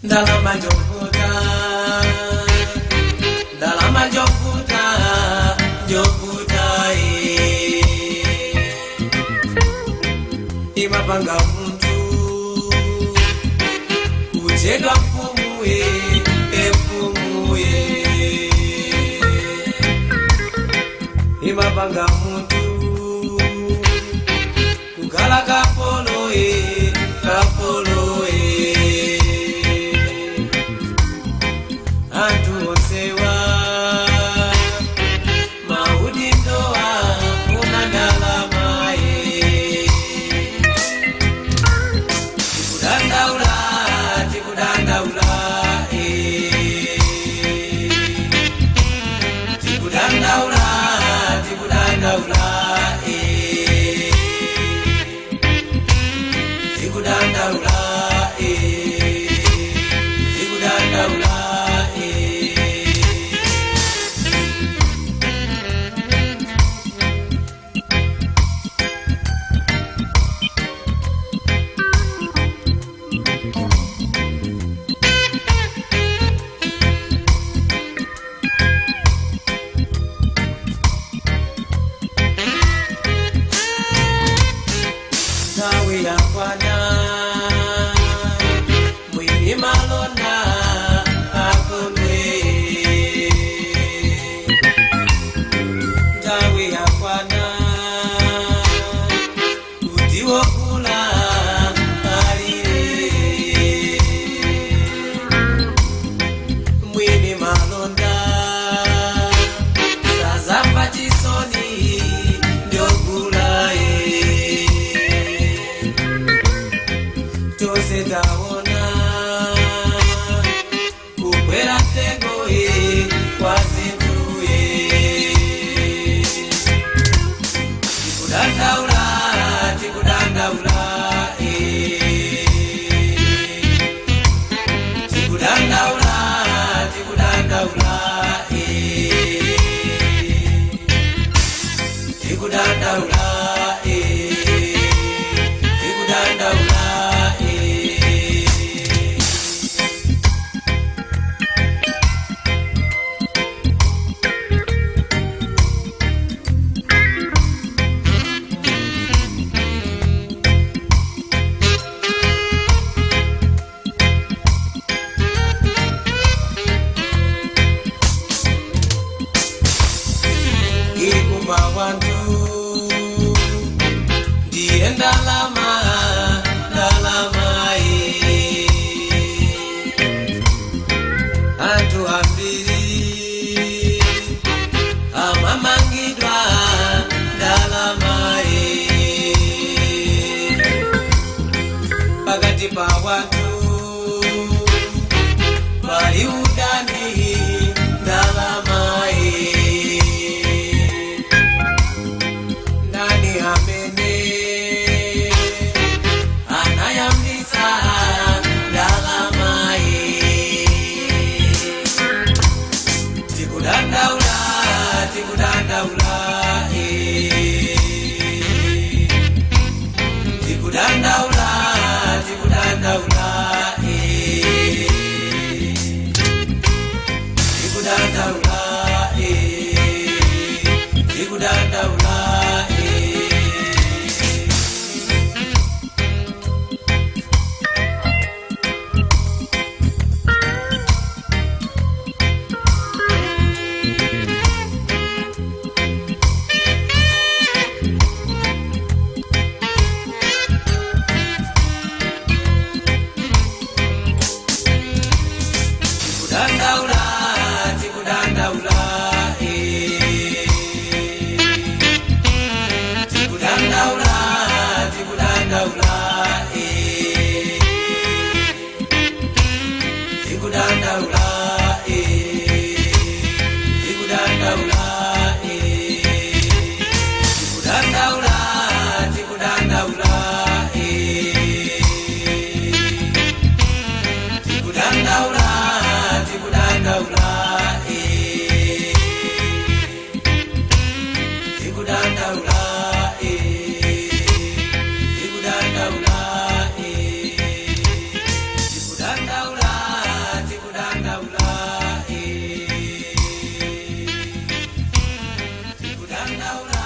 Ndalama njovuta, ndalama njovuta, njovuta eh. Imapanga muntu kuchedwa mfumu ye, mfumu ye. Imapanga muntu kukhala kapolo ye, kapolo ye. Anthu onsewa maudindowa funa ndalama ye. Tikudandaula, tikudandaula eh. Tikudandaula, tikudandaula eh. Tikudandaula eh. Tikudandaula eh. Nthawi yakwana mwini malonda akondwe. Nthawi yakwana kuti wokula alire. Mwini malonda sazamva chisoni ndiogula ye. Tose taona kukwera mtengo ye kwa zinthu ye. Tikudandaula, tikudandaula eh. Tikudandaula, tikudandaula eh. Tikudandaula eh. Tikudandaula eh. Ikumba wantu ndiye ndalama, ndalama ye. Anthu ambiri amamangidwa ndalama ye. Pakati pa wanthu pali udani ndalama ye. Ndani amene anayambisa ndalama ye. Tikudandaula, tikudandaula eh. Tikudandaula, tikudandaula eh. Tikudandaula eh. Tikudandaula eh. Tikudandaula, tikudandaula eh. Tikudandaula, tikudandaula eh. Tikudandaula eh. Tikudandaula eh. Tikudandaula, tikudandaula eh. Tikudandaula, tikudandaula eh. Tikudandaula eh. Tikudandaula. Kudandaula.